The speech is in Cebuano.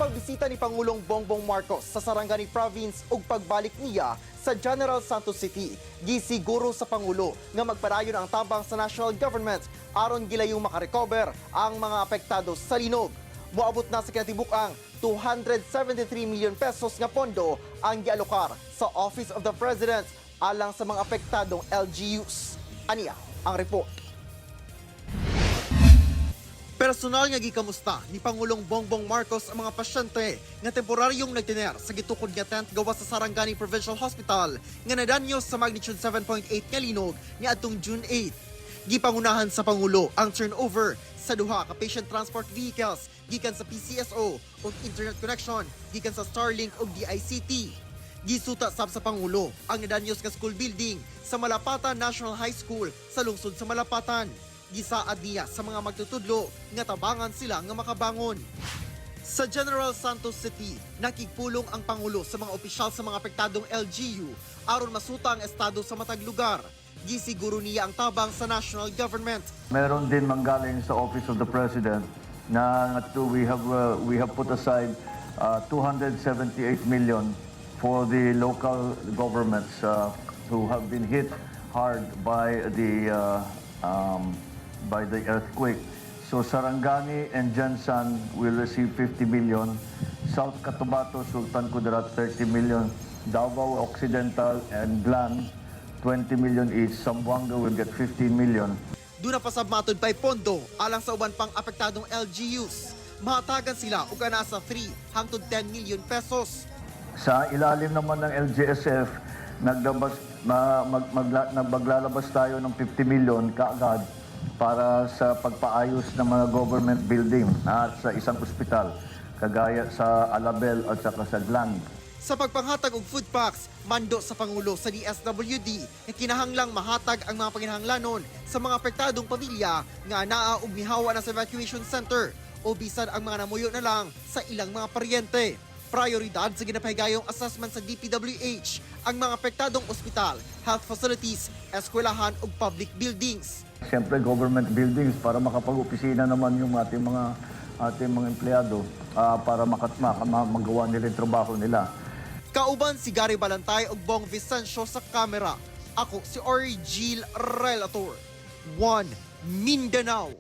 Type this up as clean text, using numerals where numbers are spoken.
pagbisita ni Pangulong Bongbong Marcos sa Sarangani Province ug pagbalik niya sa General Santos City, gisiguro sa Pangulo nga magpadayon ang tabang sa national government aron gilayong makarecover ang mga apektado sa linog. Moabot na sa kinatibuk-ang 273 million pesos nga pondo ang gialokar sa Office of the President alang sa mga apektadong LGUs. Aniya ang report. Personal nga gikamusta ni Pangulong Bongbong Marcos ang mga pasyente nga temporaryong nagtiner sa gitukod nga tent gawas sa Sarangani Provincial Hospital nga nadanyo sa magnitude 7.8 nga linog niadtong June 8. Gipangunahan sa Pangulo ang turnover sa duha ka patient transport vehicles gikan sa PCSO ug internet connection gikan sa Starlink ug DICT. Gisuta sab sa Pangulo ang nadanyos nga school building sa Malapatan National High School sa lungsod sa Malapatan. Gisaad niya sa mga magtutudlo nga tabangan sila nga makabangon. Sa General Santos City, nakigpulong ang Pangulo sa mga opisyal sa mga apektadong LGU aron masuta ang estado sa matag lugar. Gisiguro niya ang tabang sa national government. Meron din manggaling sa Office of the President na to, we have put aside 278 million for the local governments who have been hit hard by the earthquake. So Sarangani and GenSan will receive 50 million, South Cotabato, Sultan Kudarat 30 million, Davao Occidental and Glan 20 million each, Zamboanga will get 15 million. Duna pa sab matud pay pondo alang sa uban pang apektadong LGUs. Mahatagan sila og nasa 3 hangtod 10 million pesos. Sa ilalim naman ng LGSF, naglabas, ma, mag, magla, maglalabas tayo ng 50 million kaagad para sa pagpaayos ng mga government building at sa isang ospital, kagaya sa Alabel at saka sa Glan. Sa pagpanghatag og food packs, mando sa Pangulo sa DSWD nga kinahanglang mahatag ang mga panginahanglanon sa mga apektadong pamilya nga anaa og mihawa na sa evacuation center o bisan ang mga namuyo na lang sa ilang mga paryente. Prioridad sa ginapahigayong assessment sa DPWH ang mga apektadong ospital, health facilities, eskwelahan ug public buildings. Siyempre, government buildings para makapag-opisina naman yung ating mga empleyado para magawa nila yung trabaho nila. Kauban si Gary Balantay ug Bong Vicencio sa kamera. Ako si Origil Relator. 1 Mindanao.